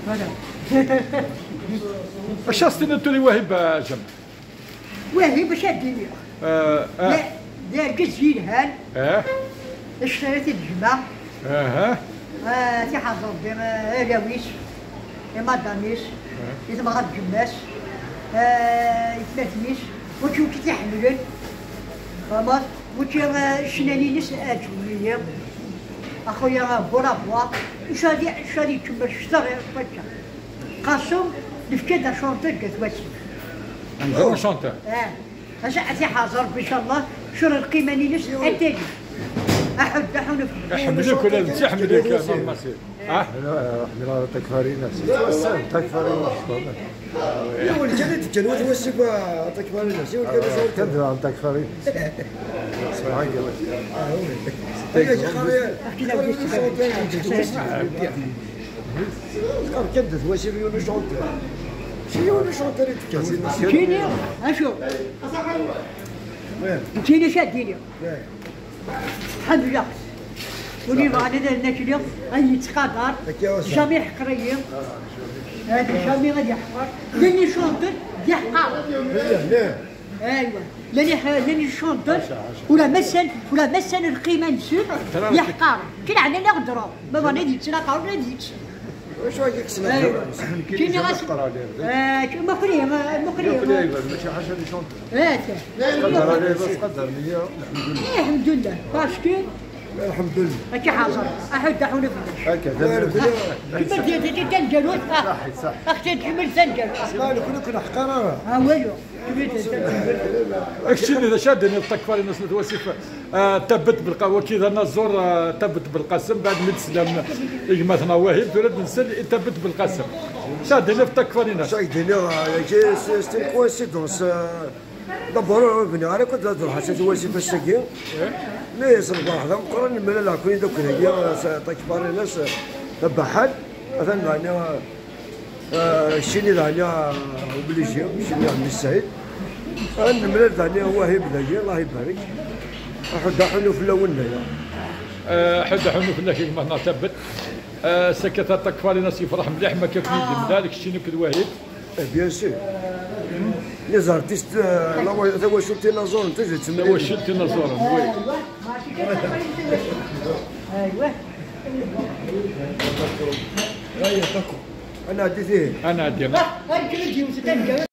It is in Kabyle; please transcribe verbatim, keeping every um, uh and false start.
Voilà. Acu as-tiniḍ tura i Wahib, a Jem? Wahib, acu ad d-iniɣ? Eh, eh. D, d argaz yelhan. Eh. Icṣiṛ-it i d-jmeɛ. Aha. Ah, tiḥaẓ Ṛebbi, ah, arraw-is, i madam-is, eh, i temɣa n tgemma-s, ah, i tmatin-is, wacu i t-iḥemmlen. Fehmeḍ? Wacu, ah, ccna-ines ɛeǧben-iyi. Axuya, ah, bravo. Acu ad i-, acu ad ikemmel ccḍeṛ akka? Qasum, nefka-d achanteur deg At Wasif. Un grand chanteur. Ah. Acu ad t-iḥaẓ Ṛebbi, incallah, cur lqima-ines ad tali. Aḥud, aḥun. Iḥemmel-ik ula d tiḥemmel-ik, a Maama Masil. Ah? Ḥemmleɣ aṭakfar-ines. Aṭakfar-ines. Yiwen kan i d-kkan wat wasif aṭakfar-ines. Yiwen kan i d-kkan aṭakfar-ines. Ay, ay, xaṭi, xaṭi, Teqqar kan d at Wasif yiwen uchanteur. Si yiwen uchanteur i d-tekka. Nekkini, acu? Nekkini acu ad d-iniɣ? Ḥemmleɣ-t. Win yebɣan ad, ad nekli, ad yettqadar. Jamais yeḥqer-iyi. Jamais ad yeḥqer. Yini chanteur, d yeḥqar. Aywa, llan iḥ-, llan icanṭen, ula ma ssan, ula ma ssan lqima-nsen, yeḥqar. Kra ɛni la ɣedreɣ, ma bɣan ad yettnaqar, ula ad yett. Wacu akka kksen lqima-nsen? Kini ɣas, ah, muqri, muqri. Muqri, aywa, mačči ḥaca les chanteurs. Ah, ta. Sqadar, aywa, sqadar, nniya, lḥemdulillah. Eh, lḥemdulillah, parce que lḥemdulillah. Akka ḥaẓer, aḥud, aḥun fell-ak. Akka, d aḥud. Kemmel taneggarut, ah. Saḥi, saḥi. Ax-tt-id kemmel taneggarut. Ma nekni ur k-neḥqar ara. Ah, walu. Keččini d acu ad d-tiniḍ, ṭakfar-ines n At Wasif, ah, Tabet Belqa-, waki d anaẓur, ah, Tabet Belqasem, baɛd mi d-teslam i gma-tneɣ Wahib, tura ad nsel i Tabet Belqasem. Acu ad d-tiniḍ ṭakfar-ines? Acu ad d-iniɣ, ah, yagi, c'est, c'est une coïncidence, ah, d'abord, ur bniɣ ara akk ad d-ruḥeɣ s At Wasif ass-agi. Mi s lferḥ d ameqqran, nemlal akk-, akk dagi, ah, s ṭakfar-ines, ah, d abaḥan, atan daɣen, ah, Ah, keččini daɣen, ah, obligé, keččini a mmi Saɛid. Ah, nemlal daɣen Wahib dagi, Allah ibarek. Aḥuddu aḥunnu fell-awen daɣen. Ah, aḥuddu aḥunnu fell-ak, gma-tneɣ Tabet. Ah, sakkat aṭakfar-ines yefreḥ mliḥ ma akka ken-id-nemlal, keččini akked Wahib. Eh, bien sûr. Les artistes, ah, la wa-, tawacult inaẓuren, tizit. Tawacult inaẓuren, oui. Ad nɛeddi tihin. Ad nɛeddi.